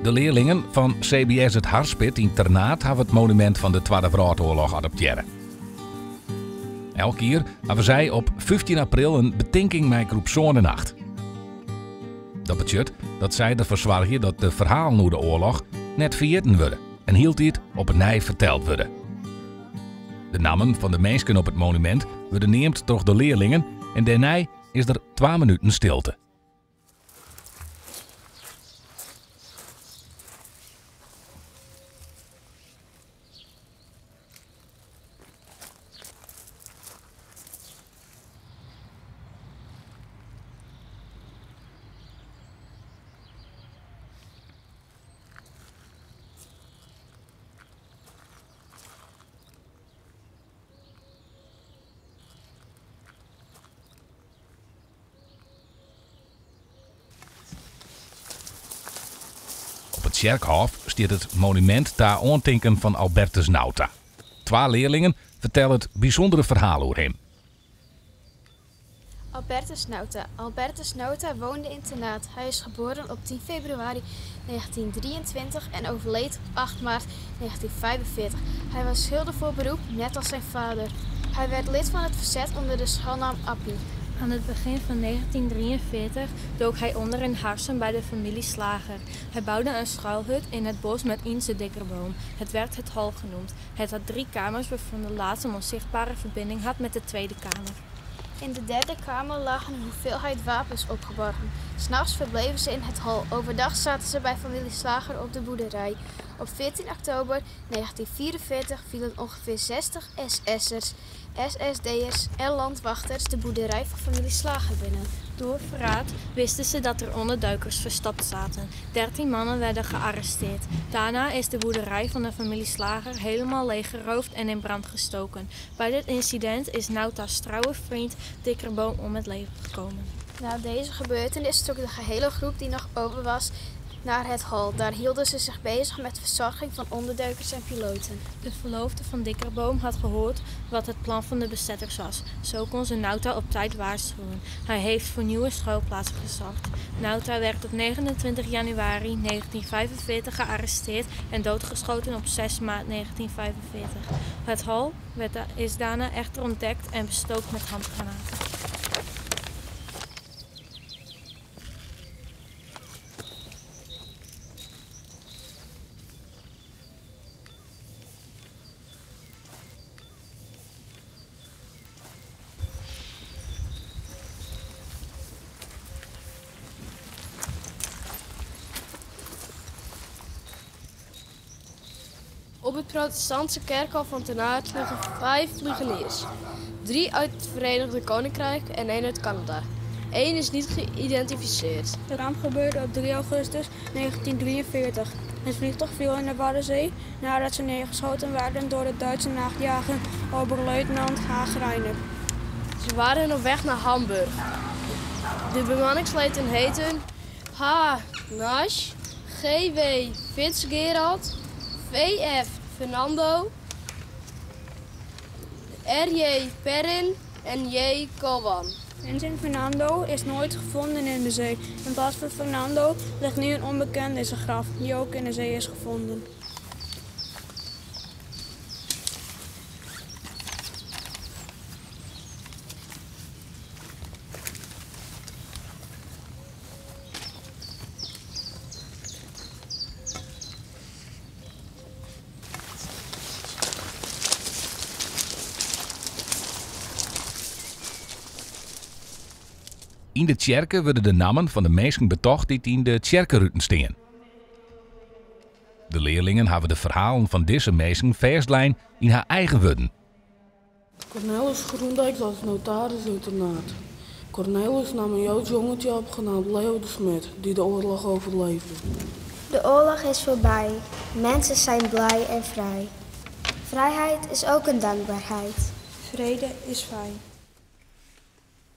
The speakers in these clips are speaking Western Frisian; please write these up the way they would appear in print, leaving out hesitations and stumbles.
De learlingen fan CBS It Harspit yn Ternaard hawwe it monumint fan de Twadde Wrâldoarloch adoptearre. Elk jier hawwe sy op 15 april in betinking mei groep sân en acht. Dat betsjut dat sy derfoar soargje dat de ferhalen oer de oarloch net ferjitten wurde en hieltyd op 'e nij ferteld wurde. De nammen fan de minsken op it monumint wurde neamd troch de learlingen en dêrnei is der twa minuten stilte. Op it tsjerkhôf stiet it monumint ta oantinken fan Albertus Nauta. Twa learlingen fertelle it bysûndere ferhaal oer him. Albertus Nauta Albertus Nauta woonde in Ternaard. Hij is geboren op 10 februari 1923 en overleed op 8 maart 1945. Hij was schilder voor beroep, net als zijn vader. Hij werd lid van het verzet onder de schuilnaam Appie. Aan het begin van 1943 dook hij onder in Harsum bij de familie Slager. Hij bouwde een schuilhut in het bos met Ynze Dikkerboom. Het werd het Hal genoemd. Het had drie kamers waarvan de laatste een onzichtbare verbinding had met de tweede kamer. In de derde kamer lagen een hoeveelheid wapens opgeborgen. 's Nachts verbleven ze in het hal. Overdag zaten ze bij familie Slager op de boerderij. Op 14 oktober 1944 vielen ongeveer 60 SS'ers, SSD'ers en landwachters de boerderij van familie Slager binnen. Door verraad wisten ze dat er onderduikers verstopt zaten. 13 mannen werden gearresteerd. Daarna is de boerderij van de familie Slager helemaal leeggeroofd en in brand gestoken. Bij dit incident is Nauta's trouwe vriend Dikkerboom om het leven gekomen. Na deze gebeurtenis trok de gehele groep die nog over was naar het hal. Daar hielden ze zich bezig met verzorging van onderduikers en piloten. De verloofde van Dikkerboom had gehoord wat het plan van de bezetters was. Zo kon ze Nauta op tijd waarschuwen. Hij heeft voor nieuwe schuilplaatsen gezorgd. Nauta werd op 29 januari 1945 gearresteerd en doodgeschoten op 6 maart 1945. Het hal werd is daarna echter ontdekt en bestookt met handgranaten. Op het protestantse kerkhof van Ternaard liggen vijf vliegeniers. Drie uit het Verenigd Koninkrijk en één uit Canada. Eén is niet geïdentificeerd. De ramp gebeurde op 3 augustus 1943. Het vliegtuig viel in de Waddenzee nadat ze neergeschoten werden door de Duitse nachtjager Oberleutnant H. Greiner. Ze waren op weg naar Hamburg. De bemanningsleden heten H. Nash, G.W. Fitzgerald, V.F. Fernando, R.J. Perrin en J. Cowan. Vincent Fernando is nooit gevonden in de zee. In plaats van Fernando ligt nu een onbekende in zijn graf, die ook in de zee is gevonden. Yn de tsjerke wurde de nammen fan de minsken betocht dy't yn de tsjerkeruten stean. De learlingen hawwe de ferhalen fan dizze minsken fêstlein yn har eigen wurden. Cornelis Groendijk was notaris in Ternaard. Cornelis nam een Joods jongetje op genaamd Leo de Smet, die de oorlog overleefde. De oorlog is voorbij. Mensen zijn blij en vrij. Vrijheid is ook een dankbaarheid. Vrede is fijn.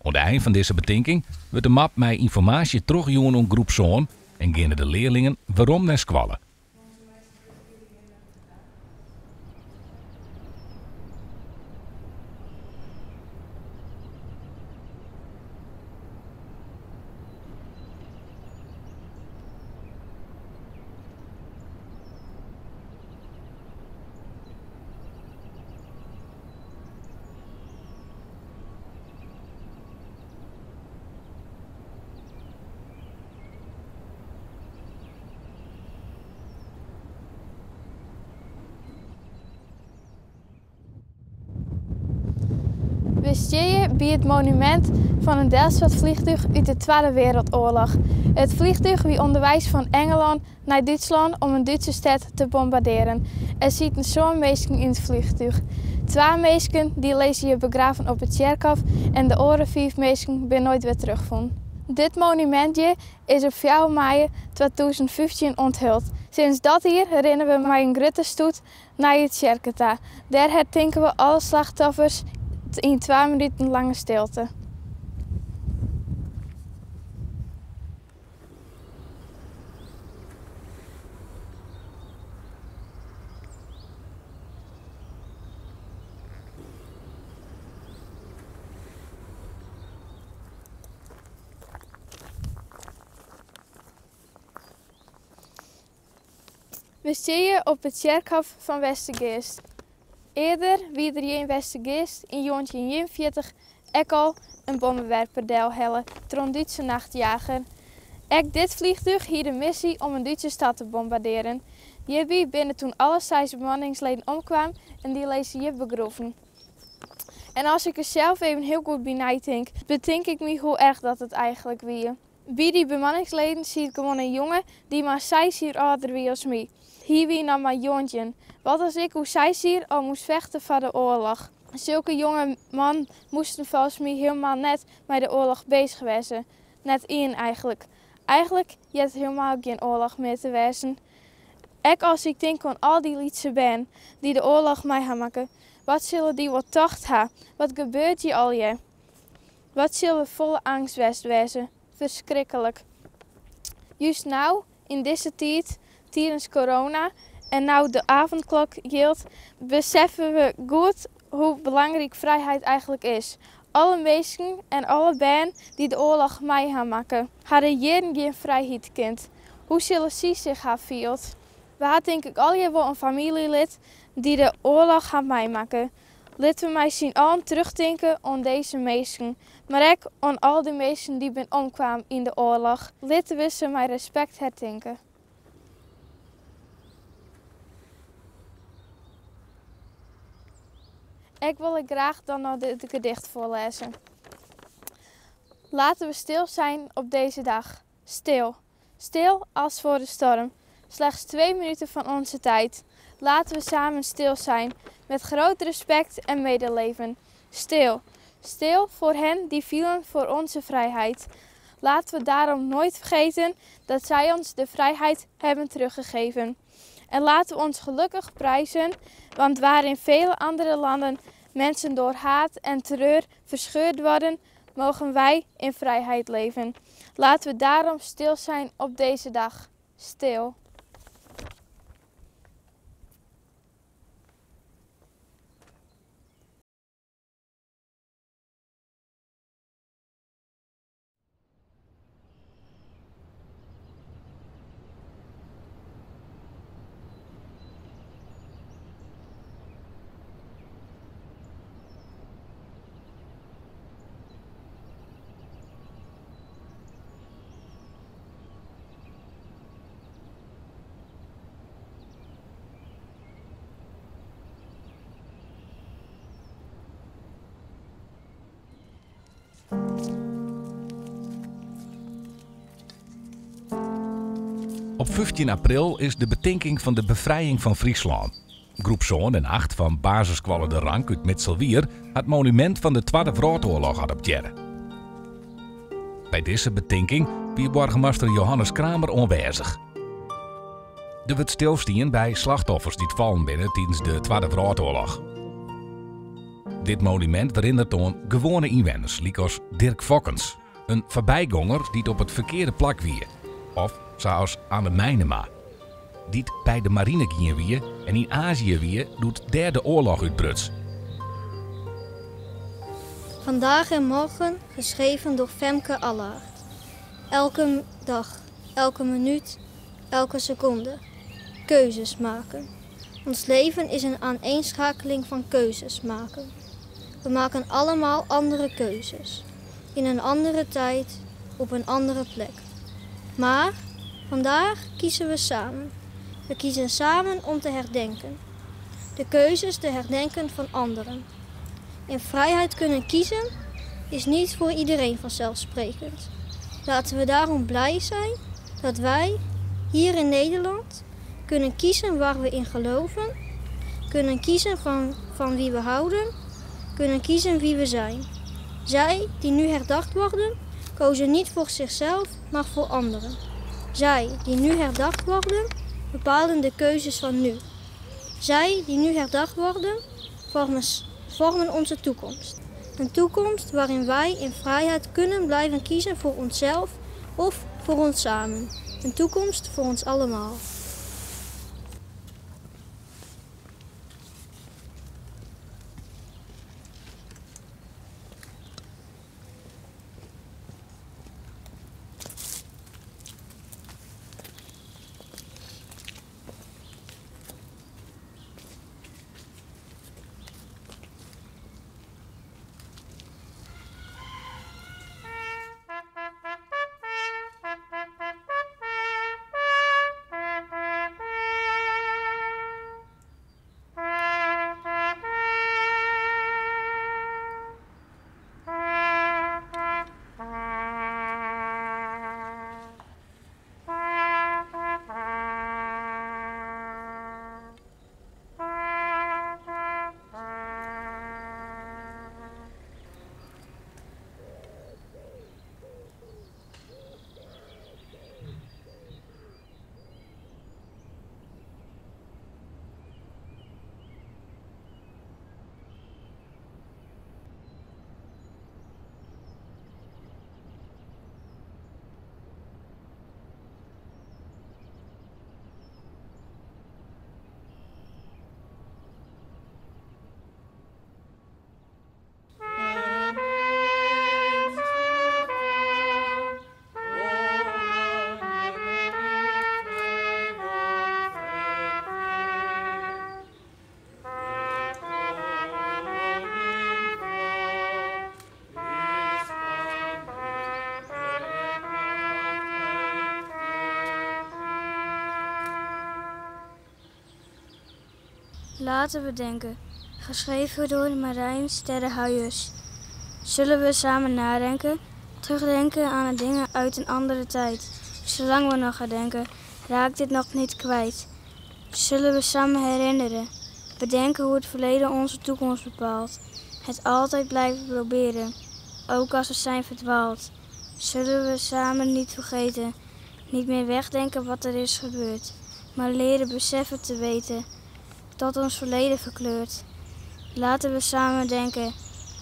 Oan de ein fan dizze betinking wurdt de map mei ynformaasje trochjûn oan groep sân en geane de learlingen werom nei skoalle. We steane by it monumint fan in delstoart vliegtuig út de Twadde Wrâldoarloch. It vliegtuig wie ûnderweis fan Ingelân nei Dútslân om in Dútske stêd te bombardearjen. Der sieten sân minsken yn it vliegtuig. Twa minsken dy lizze hjir begroeven op it tsjerkhôf en de oare fiif minsken binne noait wer terugfûn. Dit monumint hjir is op 4 maaie 2015 ûnthuld. Sûnt dat jier rinne we mei in grutte stoet nei it tsjerke ta. Dêr hertinke we alle slachtoffers yn 2 minuten lange stilte. We steane op it tsjerkhôf fan Westergeast. Earder wie der hjir yn Westergeast yn 1941 ek al in bommewerper delhelle troch in Dútske nachtjager. Ek dit vliegtuig hie de missy om in Dútske stêd te bombardearjen. Hjirby binne doe alle seis bemanningsleden omkaam en dy lizze hjir begroeven. En as ik der sels even hiel goed by neitink, betink ik my hoe erch dat it eigentlik wie. By dy bemanningsleden siet gewoan in jonge dy't mar 6 jier âlder wie as my. Hy wie noch mar 19. Wat as ik oer 6 jier al moast fechte foar de oarloch? Sulke jonge mannen moasten folgens my hielendal net mei de oarloch beuzich wêze. Net ien eigentlik. Eigentlik heart hielendal gjin oarloch mear te wêzen. Ek as ik tink oan al dy lytse bern dy't de oarloch mei ha makke. Wat sille dy wol tocht ha? Wat gebeurt hjir allegear? Wat sil folle eangst west wêze? Ferskriklik. Just no, yn dizze tiid, tidens corona en no de avondklok jildt, beseffe we goed hoe belangryk frijheid eigentlik is. Alle minsken en alle bern dy't de oarloch mei ha makke, hawwe jierren gjin frijheid kend. Hoe sille sy sich ha field? We ha tink ik allegear wol in famyljelid dy't de oarloch hat meimakke. Litte we mei syn allen terugtinke oan dizze minsken, mar ek oan al dy minsken dy't bin omkaam yn de oarloch. Litte we se mei respekt hertinke. Ik wol graach dan noch dit gedicht foarlêze. Laten we stil zijn op deze dag. Stil. Stil als voor de storm. Slechts 2 minuten van onze tijd. Laten we samen stil zijn, met groot respect en medeleven. Stil. Stil voor hen die vielen voor onze vrijheid. Laten we daarom nooit vergeten dat zij ons de vrijheid hebben teruggegeven. En laten we ons gelukkig prijzen, want waar in vele andere landen mensen door haat en terreur verscheurd worden, mogen wij in vrijheid leven. Laten we daarom stil zijn op deze dag. Stil. Op 15 april is de betinking fan de befrijing fan Fryslân. Groep sân en 8 fan basisskoalle De Rank út Mitselwier hat it monumint fan de Twadde Wrâldoarloch adoptearre. By dizze betinking wie boargemaster Johannes Kramer oanwêzich. Der wurdt stilstien by slachtoffers dy't fallen binne tidens de Twadde Wrâldoarloch. Dit monumint herinneret oan gewoane ynwenners, lykas Dirk Fokkens, in foarbygonger dy't op it ferkearde plak wie. Of sa as Anne Meinema, dy't by de marine gien wie en yn Azië wie, doe't dêr de oarloch útbruts. Vandaag en morgen, geschreven door Femke Allaert. Elke dag, elke minuut, elke seconde. Keuzes maken. Ons leven is een aaneenschakeling van keuzes maken. We maken allemaal andere keuzes. In een andere tijd, op een andere plek. Maar vandaag kiezen we samen. We kiezen samen om te herdenken. De keuzes te herdenken van anderen. In vrijheid kunnen kiezen is niet voor iedereen vanzelfsprekend. Laten we daarom blij zijn dat wij hier in Nederland kunnen kiezen waar we in geloven, kunnen kiezen van, van wie we houden, kunnen kiezen wie we zijn. Zij die nu herdacht worden, kozen niet voor zichzelf, maar voor anderen. Zij die nu herdacht worden, bepalen de keuzes van nu. Zij die nu herdacht worden, vormen, vormen onze toekomst. Een toekomst waarin wij in vrijheid kunnen blijven kiezen voor onszelf of voor ons samen. Een toekomst voor ons allemaal. Laten we denken. Geschreven door Marijn Sterrenhuijers. Zullen we samen nadenken? Terugdenken aan de dingen uit een andere tijd. Zolang we nog denken, raak dit nog niet kwijt. Zullen we samen herinneren? Bedenken hoe het verleden onze toekomst bepaalt. Het altijd blijven proberen, ook als we zijn verdwaald. Zullen we samen niet vergeten, niet meer wegdenken wat er is gebeurd, maar leren beseffen te weten dat ons verleden verkleurt. Laten we samen denken,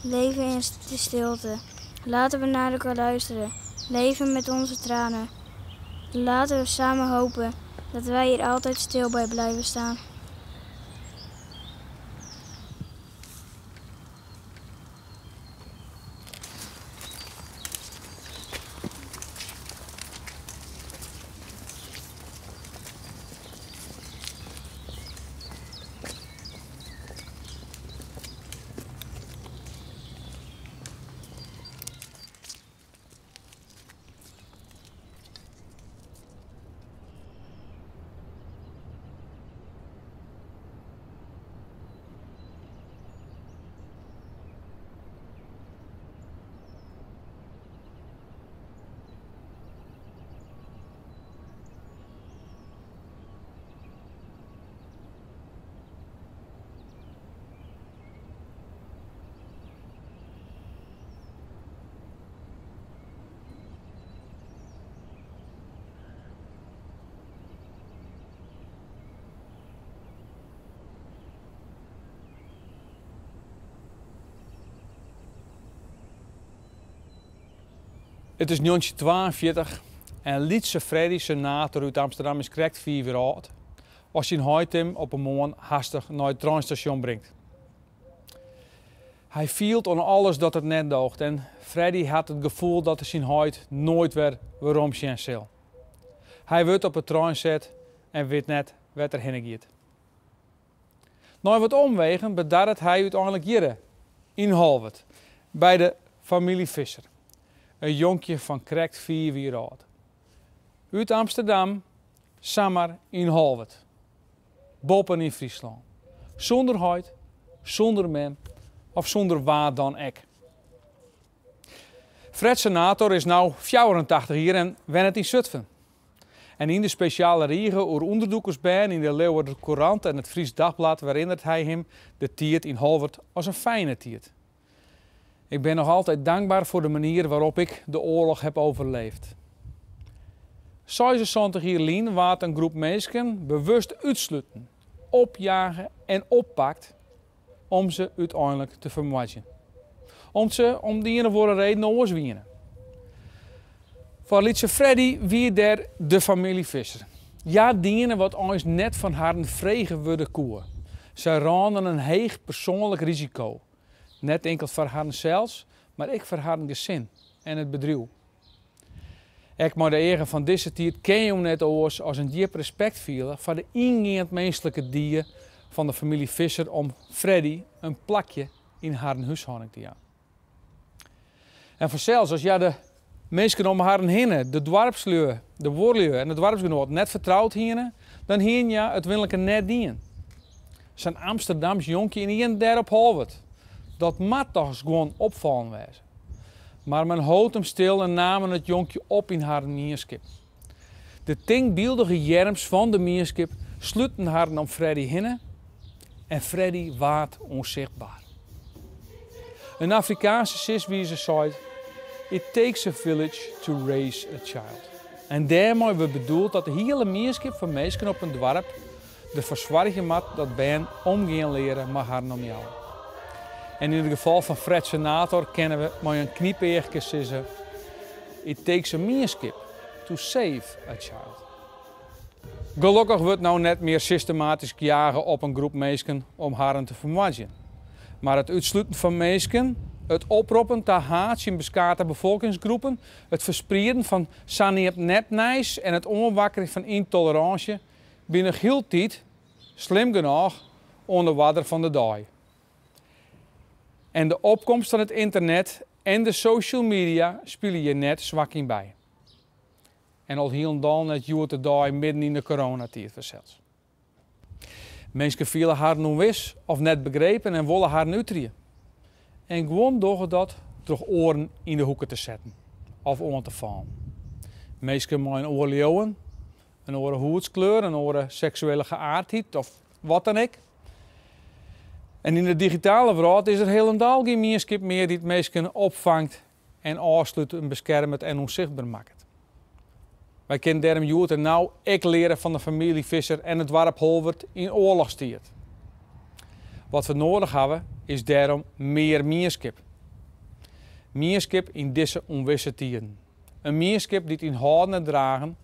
leven in de stilte. Laten we naar elkaar luisteren, leven met onze tranen. Laten we samen hopen dat wij hier altijd stil bij blijven staan. It is 1942 en lytse Freddy Senator út Amsterdam is krekt 5 jier âld as syn heit him op in moarn hastich nei it treinstasjon bringt. Hy fielt oan alles dat it net doocht en Freddy hat it gefoel dat er syn heit noait wer werom sjen sil. Hy wurdt op 'e trein set en wit net wêr't er hinne giet. Nei wat omwegen bedarret hy úteinlik hjirre, yn Holwert, by de famylje Visser. In jonkje fan krekt 5 jier âld. Ut Amsterdam, samar yn Holwert. Boppen yn Fryslân. Sûnder heit, sûnder mem, Of sûnder wa dan ek. Fred Senator is no 84 jier en wennet yn Zutphen. En yn de spesjale rige oer ûnderdûkersbern yn de Leeuwarder Courant en it Friesch Dagblad herinnert hy him de tiid yn Holwert as in fijne tiid. Ik ben nog altijd dankbaar voor de manier waarop ik de oorlog heb overleefd. 76 jier lyn waard in groep minsken bewust útsluten, opjage en oppakt om se úteinlik te fermoardzjen. Om't se om de iene of oare reden oars wiene. Foar lytse Freddy wie der de famylje Visser. Hja diene wat eins net fan harren frege wurde koe. Sy rûnen in heech persoanlik risiko. Net inkeld foar harren sels, mar ek foar harren gesin en it bedriuw. Ek mei de eagen fan dizze tiid kinne jo net oars as in djip respekt fiele foar de yngeand minsklike die fan de famylje Visser om Freddy in plakje yn harren húshâlding te jaan. En fansels, as hja de minsken om harren hinne, de doarpslju, de buorlju en de doarpsgenoaten net fertroud hiene, dan hiene hja it winliken net dien. Sa'n Amsterdams jonkje ynienen dêr op Holwert. Dat moat dochs gewoan opfallen wêze. Mar men hold him stil en namen it jonkje op yn harren mienskip. De tinkbyldige earms fan de mienskip sluten harren om Freddy hinne en Freddy waard ûnsichtber. In Afrikaanske siswize seit: It takes a village to raise a child. En dêrmei wurdt bedoeld dat de hiele mienskip fan minsken op in doarp derfoar soargje moat dat bern omgean leare mei harren omjouwing. En yn it gefal fan Fred Senator kinne we mei in knypeachke sizze: It takes a mienskip to save a child. Gelokkich wurdt no net mear systematysk jage op in groep minsken om harren te fermoardzjen. Mar it útsluten fan minsken, it oproppen ta haat tsjin beskate befolkingsgroepen, it fersprieden fan saneamd nepnijs en it oanwakkerjen fan yntolerânsje binne hieltyd, slim genôch, oan de oarder fan de dei. En de opkomst fan it ynternet en de social media spylje hjir net swak yn by. En al hielendal net hjoed-de-dei midden yn de coronatiid fansels. Minsken fiele harren ûnwis of net begrepen en wolle harren uterje. En guon dogge dat troch oaren yn de hoeke te setten of oan te fallen. Minsken mei in oar leauwen, in oare hûdskleur, in oare seksuele geaardheid of wat dan ek. En yn de digitale wrâld is der hielendal gjin mienskip mear dy't minsken opfangt en ôfslút en beskermet en ûnsichtber makket. Wy kinne dêrom hjoed en no ek leare fan de famylje Visser en it doarp Holwert yn oarlochstiid. Wat we nedich hawwe is dêrom mear mienskip. Mienskip yn dizze ûnwisse tiden. In mienskip dy't yn hâlden en dragen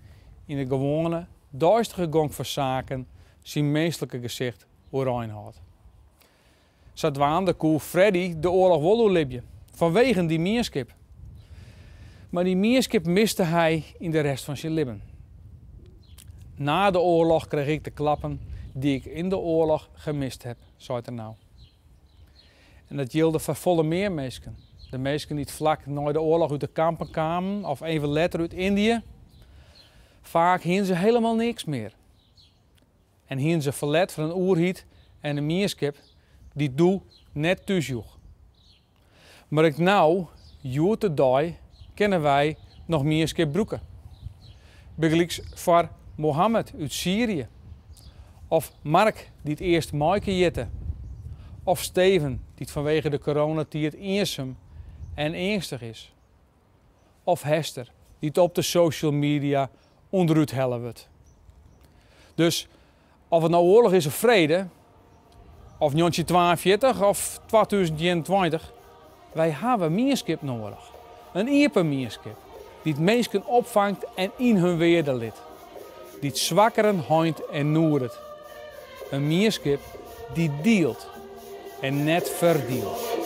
yn de gewoane, deistige gong fan saken syn minsklike gesicht oerein hâldt. Sadwaande koe Freddy de oarloch wol oerlibje, fanwegen dy mienskip. Mar dy mienskip miste hy yn de rest fan syn libben. Na de oorlog kreeg ik de klappen die ik in de oorlog gemist heb, seit er no. En dat jilde foar folle mear minsken. De minsken dy't flak nei de oarloch út de kampen kamen of even letter út Yndië. Faak hiene se hielendal niks mear. En hiene se ferlet fan in oerheid en in mienskip dy't doe net thús joech. Mar ek no, hjoed-de-dei, kinne wy noch mienskip brûke. Bygelyks foar Mohammed út Syrië. Of Mark, dy't earst Maaike hjitte. Of Steven, dy't fanwege de coronatiid iensum en eangstich is. Of Hester, dy't op de social media ûnderút helle wurdt. Dus oft it no oarloch is of frede, of 1942 of 2021, wy hawwe mienskip nedich. In iepen mienskip, dy't minsken opfangt en yn hun wearde lit. Dy't swakkeren heint en noeret. In mienskip dy't dielt en net ferdielt.